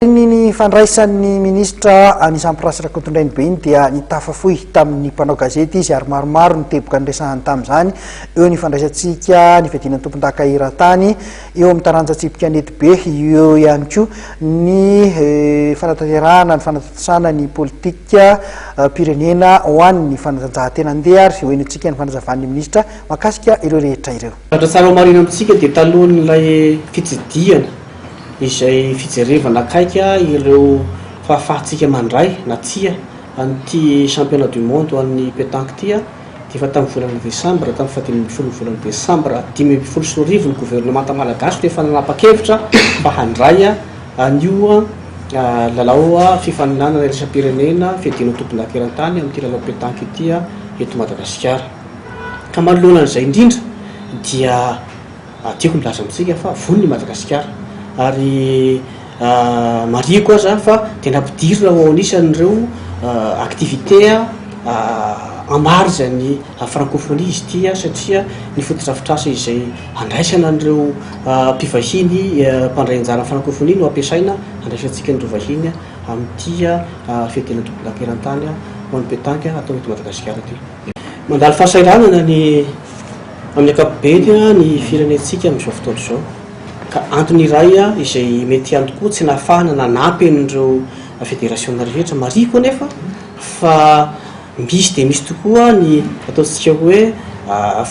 Ny fandraisan'ny minisitra anisan'ny Mpirasy Rakotondrainibe iny dia nitafa fohy tamin'ny mpanao gazety izy ary maromaro ny teboka niresahany tamin'izany. Eo ny fandraisantsika ny fiadiana ny tompondaka eran-tany eo amin'ny taranja tsipy kanetibe, eo ihany koa ny fanatanterahana ny fanatontosana ny politikam-pirenena ho an'ny fanatanjahantena. Andeha ary ho henointsika ny fanazavan'ny minisitra mahakasika ireo rehetra ireo. Zavatra tsara homarihina amintsika dia talohan'ilay fitsidihana izay fijerevana akaiky ireo fahafahantsika mandray na tsia an'ity championnat du monde ho an'ny pétanque ity dia efa tamin'ny volana desambra, tamin'ny fahadimy ambin'ny folon'ny volana desambra 2015 ny governemanta malagasy no efa nanapa-kevitra fa handray an'io lalao fifaninanana iraisam-pirenena fiadiana ho tompondaka eran-tany amin'ity lalao pétanque ity eto Madagasikara. Ka manoloana an'izay indrindra dia Tiako milaza amintsika fa vonona i Madagasikara ary marihiko aza fa dia nampidirina ho anisan'ireo activité en marge ny francophonie izy ity satria ny fotodrafitrasa izay handraisana an'ireo mpivahiny mpandray anjara amin'ny francophonie no ampiasaina handraisantsika an'ireo vahiny amin'ity fiadiana tompondaka eran-tany ho an'ny petanque atao eto Madagasikara ity. Mandalo fahasahiranana ny Amin'ny ankapobeny ny firenentsika amin'izao fotoana izao, ka antony iray izay mety ihany koa tsy nahafahana nanampy an'ireo federasiona rehetra. Marihiko anefa fa misy dia misy tokoa ny ataontsika hoe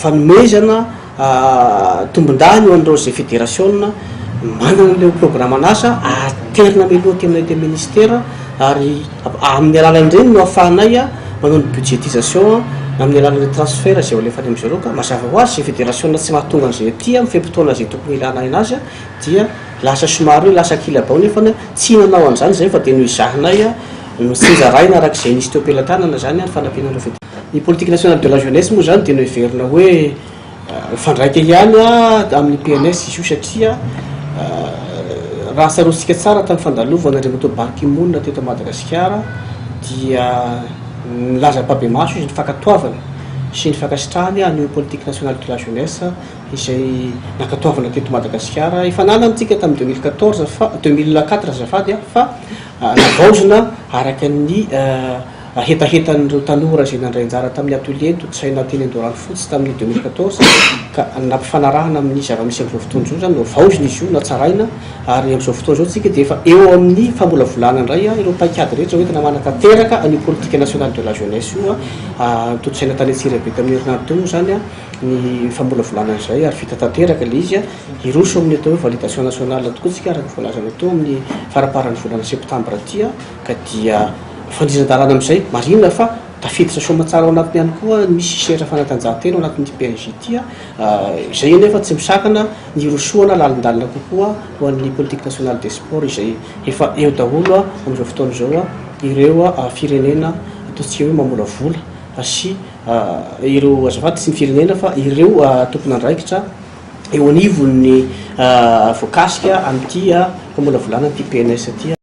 fanomezana tombondahiny ho an'ireo izay federasiona manana an'ireo programan'asa aterina mialoha aty aminay aty amin'ny minisitera ary Amin'ny alalan'ireny no ahafahanay manao ny budgétisation amin'ny alalan'ireo transfert izay ho alefa any amin'izy ireo ka mazava ho azy izay federasiona tsy mahatonga an'izay aty amin'ny fe-potoana izay tokony ilana azy dia lasa somary hoe lasa ankilabao nefa tsy nanao an'izany izahay fa dia noezahinay notsinjaraina araka izay nisy teo am-pelatanana izany ny fanampiana an'ireo federasiona. Ny politique nationale de la jeunesse moa izany dia noheverina hoe Mifandraika ihany amin'ny PNS izy io satria raha tsaroantsika tsara tamin'ny fandalovana Andriamatoa Ban Ki-moon teto Madagasikara dia nilaza ampahibemaso izy ny fankatoavany sy ny fankasitrahany an'io politique nationale de la jeunesse izay nankatoavana teto Madagasikara. Efa nanantsika tamin'ny 2014 fa 2004 azafady fa navaozina araka ny Hetahetan'ireo tanora izay nandray anjara tamin'ny atelier notontosaina teny Andoharanofotsy tamin'ny 2014 ka nampifanarahana amin'ny zava-misy amin'izao fotoana izao izany, nohavaozina izy io, natsaraina ary amin'izao fotoana izao isika dia efa eo amin'ny famolavolana indray ireo paikady rehetra hoentina manatanteraka an'io politique nationale de la jeunesse io. Notontosaina tany Antsirabe tamin'ny herinandro teo moa izany ny famolavolana an'izay ary vita tanteraka ilay izy. Hiroso amin'ny atao hoe validation nationale tokoa isika araka ny voalazanao teo amin'ny faramparan'ny volana septambra ity. Ka dia fandrinan-dalàna amin'izay, marihina fa tafiditra soamantsara ao anatiny ihany koa misy sehatra fanatanjahantena ao anatin'ity PNJ ity, izay anefa tsy misakana ny hirosoana lalindalina kokoa ho an'ny politique nationale des sports izay efa eo daholo amin'izao fotoana izao ireo firenena ataontsika hoe mamolavola sy ireo azafady tsy ny firenena fa ireo tompon'andraikitra eo anivon'ny voakasika amin'ity famolavolana ity PNS ity.